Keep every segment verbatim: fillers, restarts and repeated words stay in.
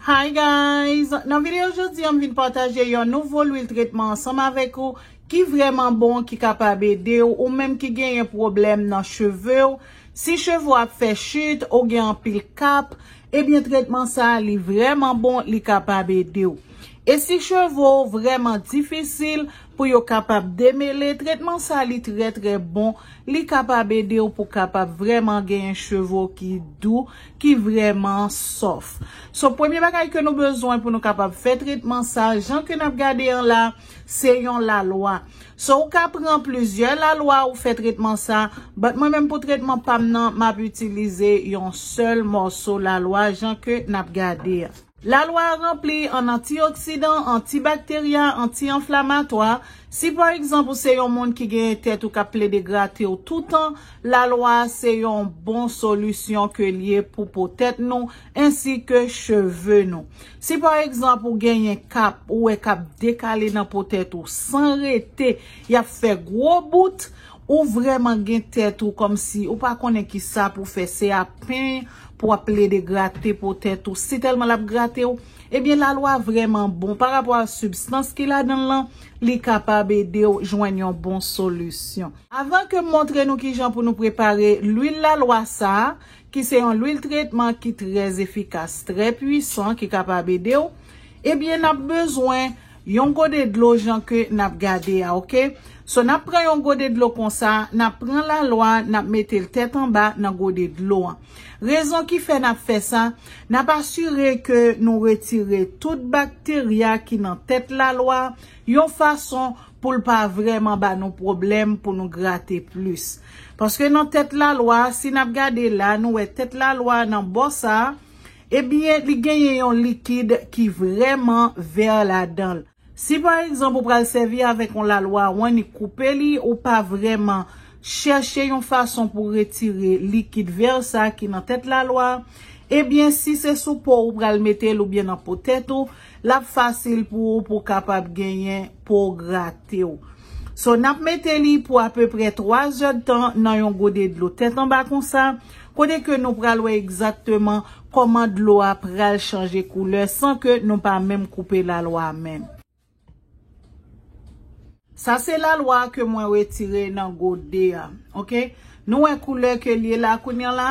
Hi guys! Nan videyo jodi a, m vin pataje yon nouvo lwil tretman ansanm avèk ou ki vrèman bon, ki kapab ede w, ou menm ki genyen pwoblèm nan cheve w. Si cheve w ap fè chit, ou gen anpil kap, ebyen tretman sa a li vrèman bon, li kapab ede w. E si cheve w vrèman difisil pou yo kapab demele, tretman sa a li trè trè bon, li kapab ede w pou kapab vrèman genyen cheve w ki dou, ki vrèman sòf. So, premye bagay ke nou bezwen pou nou kapab fè tretman sa, jan ke n ap gade an la, se yon lalwa. So, ou ka pran plizyè lalwa ou fè tretman sa, but mwen menm pou tretman pa m nan, m ap itilize yon sèl mòso lalwa, jan ke n ap gade a. Lalwa a ranpli an antioksidan, antibakterya, anti-enflamatwa. Si pa egzanp ou se yon moun ki gen tèt ou k ap plede grate w toutan, lalwa a se yon bon solisyon ke l ye pou po tèt nou, ensi ke cheve nou. Si pa egzanp ou genyen kap, ou wè k ap dekale nan po tèt ou san rete, y ap fè gwo bout, ou vrèman gen tèt ou kòmsi ou pa konnen ki sa pou fè, se a peny pou w ap plede grate po tèt ou. Si tèlman l ap grate w, ebyen lalwa vrèman bon pa rapò a sibstans ki ladan l lan, li kapab ede w jwenn yon bon solisyon. Avan ke m montre nou kijan pou nou prepare lwil lalwa sa a, ki se yon lwil tretman ki trè efikas, trè pwisan, ki kapab ede w, ebyen n ap bezwen yon gode dlo jan ke n ap gade a, oke? So, n ap pran yon gode dlo konsa, n ap pran lalwa, n ap mete l tèt anba nan gode dlo an. Rezon ki fè n ap fè sa, n ap asire ke nou retire tout bakterya ki nan tèt lalwa, yon fason pou l pa vrèman ba nou pwoblèm pou nou grate plis. Paske nan tèt lalwa, si n ap gade la, nou wè tèt lalwa nan bò sa a, ebyen, li genyen yon likid ki vrèman vè ladan l. Si pa egzanp ou pral sèvi avèk yon lalwa, ou annik koupe li, ou pa vrèman chèche yon fason pou retire likid vè sa ki nan tèt lalwa, ebyen, si se sou po ou pral mete l oubyen nan po tèt ou, l ap fasil pou ou pou kapab genyen po grate w. So, n ap mete li pou apeprè twa zèdtan nan yon gode dlo tèt anba konsa, kote ke nou pral wè egzakteman kòman dlo a pral chanje koulè san ke nou pa menm koupe lalwa a menm. Sa se lalwa ke mwen retire nan gode a, oke? Nou wè koulè ke l ye la kounye a la,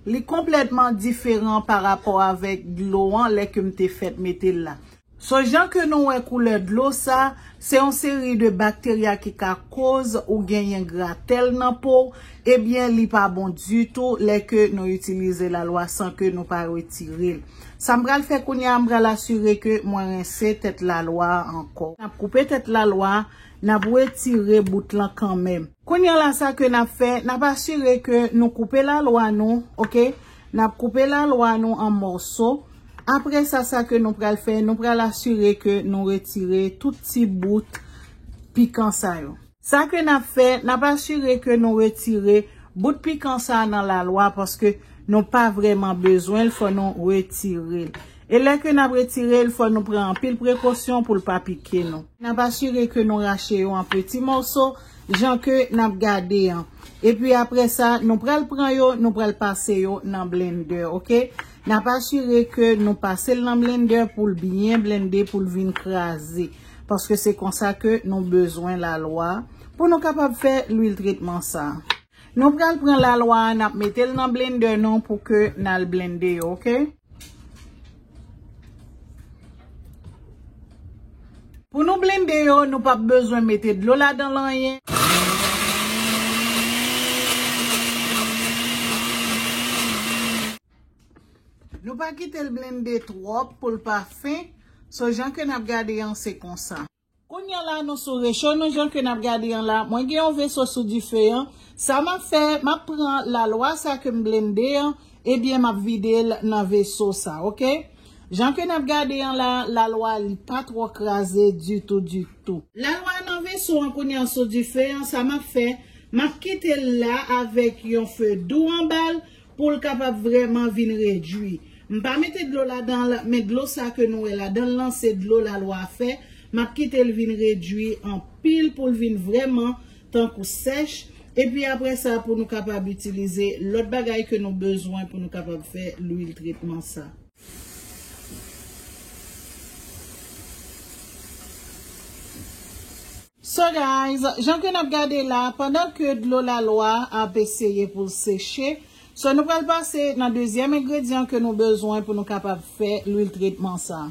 li konplètman diferan pa rapò avèk dlo an lè ke m te fèt mete l la. So, jan ke nou wè koulè dlo sa, se yon seri de bakterya ki ka koz ou genyen gratèl nan po w, ebyen, li pa bon ditou lè ke nou itilize lalwa san ke nou pa retire l. Sa m pral fè kounye a, m pral asire ke mwen rense tèt lalwa a ankò. N ap koupe tèt lalwa a, n ap retire bout lan kanmenm. Kounye a la, sa ke n ap fè, n ap asire ke nou koupe lalwa nou, oke? N ap koupe lalwa nou an mòso. Apre sa, sa ke nou pral fè, nou pral asire ke nou retire tout ti bout pikan sa yo. Sa ke n ap fè, n ap asire ke nou retire bout pikan sa a nan lalwa, paske nou pa vrèman bezwen l, fò nou retire l. E lè ke n ap retire l, fò nou pran anpil prekosyon pou l pa pike nou. N ap asire ke nou rache yo an peti mòso, jan ke n ap gade an. Epi apre sa, nou pral pran yo, nou pral pase yo nan blendè, oke? N ap asire ke nou pase l nan blendè pou l byen blende, pou l vin kraze. Paske se konsa ke nou bezwen lalwa pou nou kapab fè lwil tretman sa. Nou pral pran lalwa a, n ap mete l nan blendè nou pou ke n al blende yo, oke? Pou nou blende yo, nou p ap bezwen mete dlo ladan l anyen. Nou pa kite l blende twòp pou l pa fen. So, jan ke n ap gade an, se konsa. Kounye a la, nou sou recho nou, jan ke n ap gade an la. Mwen gen yon veso sou dife an. Sa m ap fè, m ap pran lalwa sa ke m blende an, ebyen, m ap vide l nan veso sa, oke? Jan ke n ap gade an la, lalwa li pa twò kraze ditou, ditou. Lalwa nan veso an kounye a sou dife an, sa m ap fè, m ap kite l la avèk yon fe dou anba l, pou l kapab vrèman vin redwi. M pa mete dlo ladan l, men dlo sa ke nou wè ladan l lan, se dlo lalwa a fè. M ap kite l vin redwi anpil pou l vin vrèman tankou sèch. Epi apre sa, pou nou kapab itilize lòt bagay ke nou bezwen pou nou kapab fè lwil tretman sa. So guys, jan ke n ap gade la, pandan ke dlo lalwa ap eseye pou l seche, so nou pral pase nan dezyèm engredyan ke nou bezwen pou nou kapab fè lwil tretman sa.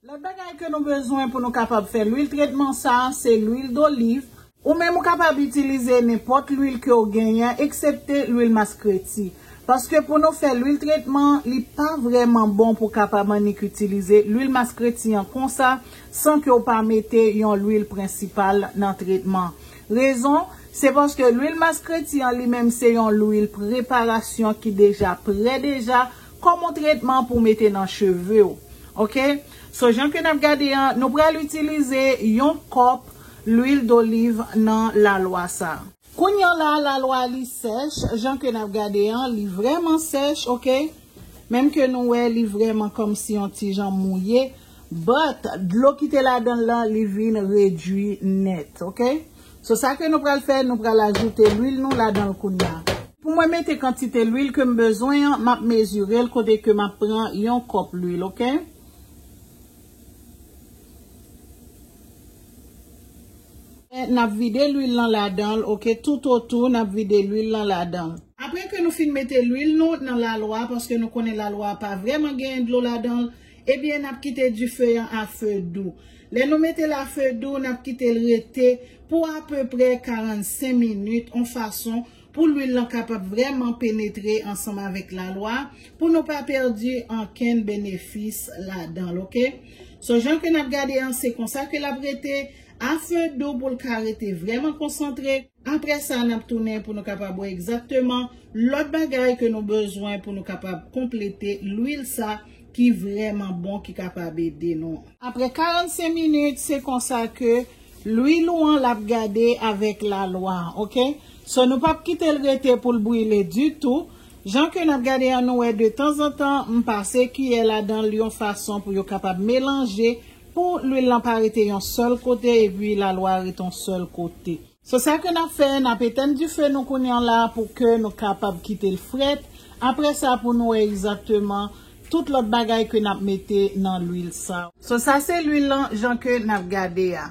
Lòt bagay ke nou bezwen pou nou kapab fè lwil tretman sa, se lwil doliv. Ou menm ou kapab itilize nenpòt lwil ke w genyen, eksepte lwil maskreti. Paske pou nou fè lwil tretman, li pa vrèman bon pou kapab annik itilize lwil maskreti an konsa, san ke w pa mete yon lwil prensipal nan tretman. Rezon, se paske lwil maskreti an li menm se yon lwil preparasyon ki deja prè deja, kòm yon tretman pou mete nan cheve w. Oke? So, jan ke n ap gade an, nou pral itilize yon kòp lwil doliv nan lalwa sa. Kounye a la, lalwa li sèch, jan ke n ap gade an, li vrèman sèch, oke? Menm ke nou wè, li vrèman kòmsi yon ti jan mouye, but dlo ki te ladan l lan, li vin redwi nèt, oke? So, sa ke nou pral fè, nou pral ajoute lwil nou ladan l kounye a. Pou mwen mete kantite lwil ke m bezwen an, m ap mezire l kote ke m ap pran yon kòp lwil, oke? N ap vide lwil lan ladan l, oke, toutotou n ap vide lwil lan ladan l. Apre ke nou fin mete lwil nou nan lalwa, paske nou konnen lalwa pa vrèman genyen dlo ladan l, ebyen n ap kite dife an a fe dou. Lè nou mete l a fe dou, n ap kite l rete pou apeprè karannsenk minit, yon fason pou lwil lan kapab vrèman penetre ansanm avèk lalwa, pou nou pa pèdi ankenn benefis ladan l, oke? So, jan ke n ap gade an, se konsa ke l ap rete, a fe dou pou l ka rete vrèman konsantre. Apre sa, n ap tounen pou nou kapab wè egzakteman lòt bagay ke nou bezwen pou nou kapab konplete lwil sa ki vrèman bon, ki kapab ede nou. Apre karannsenk minit, se konsa ke lwil ou an l ap gade avèk lalwa, oke? So, nou p ap kite l rete pou l brile ditou. Jan ke n ap gade an, nou wè de tanzantan, m pase kiyè ladan l yon fason pou yo kapab melanje, pou lwil lan pa rete yon sèl kote epi lalwa rete yon sèl kote. So, sa ke n ap fè, n ap etenn dife nou kounye a la pou ke nou kapab kite l frèt. Apre sa, pou nou wè egzakteman tout lòt bagay ke n ap mete nan lwil sa. So, sa se lwil lan, jan ke n ap gade a.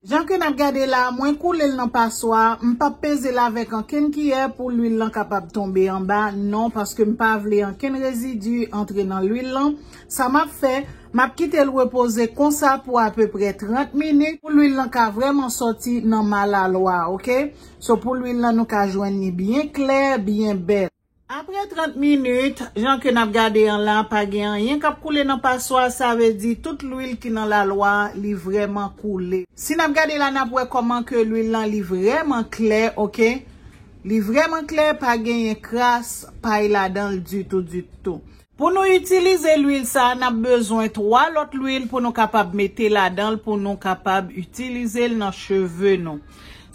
Jan ke n ap gade la, mwen koule l nan paswa, m p ap peze l avèk ankenn kiyè pou lwil lan kapab tonbe anba, non, paske m pa vle ankenn rezidi antre nan lwil lan. Sa m ap fè, m ap kite l repoze konsa pou apeprè trant minit, pou lwil lan ka vrèman sòti nan malalwa, oke? So, pou lwil lan, nou ka jwenn li byen klè, byen bèl. Apre trant minit, jan ke n ap gade an la, pa gen anyen k ap koule nan paswa, sa vle di tout lwil ki nan lalwa, li vrèman koule. Si n ap gade la, n ap wè kòman ke lwil lan, li vrèman klè, oke? Li vrèman klè, pa genyen kras pay ladan l ditou, ditou. Pou nou itilize lwil sa, n ap bezwen twa lòt lwil pou nou kapab mete ladan l, pou nou kapab itilize l nan cheve nou.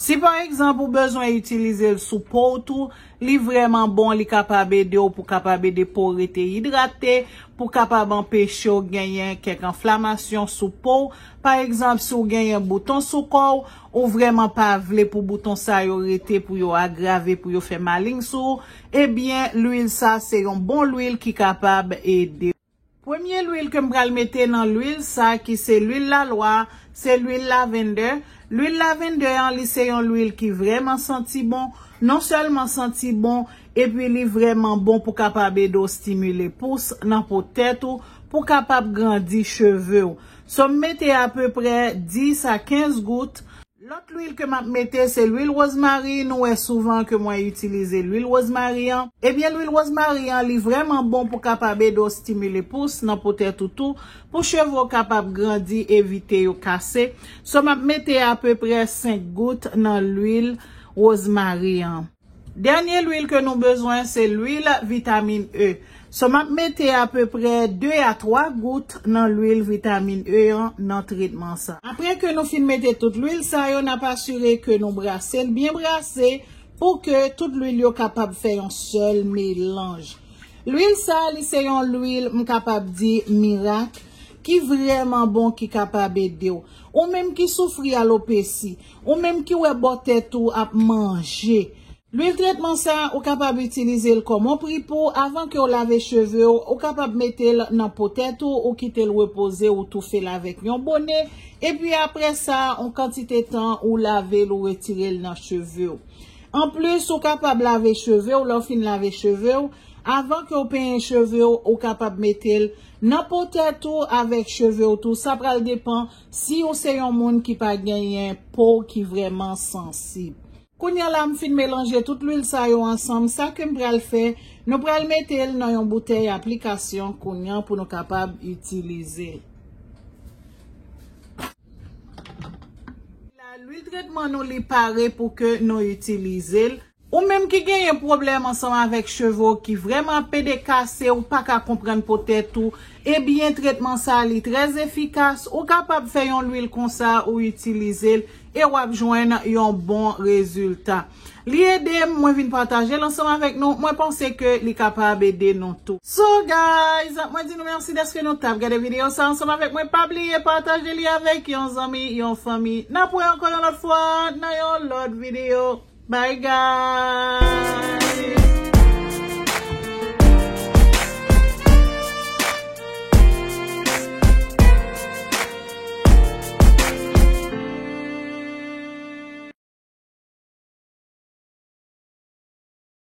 Si pa egzanp ou bezwen itilize l sou po w tou, li vrèman bon, li kapab ede w pou kapab ede po w rete idrate, pou kapab anpeche w genyen kèk enflamasyon sou po w. Pa egzanp, si w genyen bouton sou kò w, ou vrèman pa vle pou bouton sa yo rete, pou yo agrave, pou yo fè maleng sou ou, ebyen, lwil sa se yon bon lwil ki kapab ede w. Premye lwil ke m pral mete nan lwil sa ki se lwil lalwa, se lwil lavender. Lwil lavender an, li se yon lwil ki vrèman santi bon, non sèlman santi bon, epi li vrèman bon pou kapab ede w stimile pous nan po tèt ou, pou kapab grandi cheve w. So, m mete apeprè dis a kenz gout. Lòt lwil ke m ap mete, se lwil wozmari. Nou wè souvan ke mwen itilize lwil wozmari an. Ebyen, lwil wozmari an, li vrèman bon pou kapab ede w stimile pous nan po tèt ou tou, pou cheve w kapab grandi, evite yo kase. So, m ap mete apeprè senk gout nan lwil wozmari an. Dènye lwil ke nou bezwen, se lwil vitamin E. So, m ap mete apeprè de a twa gout nan lwil vitamin E an nan tretman sa. Apre ke nou fin mete tout lwil sa yo, n ap asire ke nou brase l byen brase pou ke tout lwil yo kapab fè yon sèl melanj. Lwil sa, li se yon lwil, m kapab di, mirak, ki vrèman bon, ki kapab ede w. Ou menm ki soufri alopesi, ou menm ki wè bò tèt ou ap manje, Lwil tretman sa, ou kapab itilize l kòm yon pri pou avan ke w lave cheve w, ou kapab mete l nan po tèt ou, ou kite l repoze, ou toufe l avèk yon bone, epi apre sa, yon kantite tan, ou lave l, ou retire l nan cheve w. Anplis, ou kapab lave cheve w, lè w fin lave cheve w, avan ke w penyen cheve w, ou kapab mete l nan po tèt ou avèk cheve w tou. Sa pral depann si ou se yon moun ki pa genyen po ki vrèman sansib. Kounye a la, m fin melanje tout lwil sa yo ansanm. Sa ke m pral fè, nou pral mete l nan yon boutèy aplikasyon kounye a pou nou kapab itilize l. La, lwil tretman nou li pare pou ke nou itilize l. Ou menm ki genyen pwoblèm ansanm avèk cheve w ki vrèman ap pede kase, ou pa ka konprann po tèt ou, ebyen tretman sa li trè efikas. Ou kapab fè yon lwil konsa ou itilize l e w ap jwenn yon bon rezilta. Li ede m, mwen vin pataje l ansanm avèk nou. Mwen panse ke li kapab ede nou tou. So guys, mwen di nou mèsi dèske nou t ap gade videyo sa ansanm avèk mwen. Pa bliye pataje li avèk yon zanmi, yon fanmi. N ap wè ankò yon lòt fwa nan yon lòt videyo. Bye guys.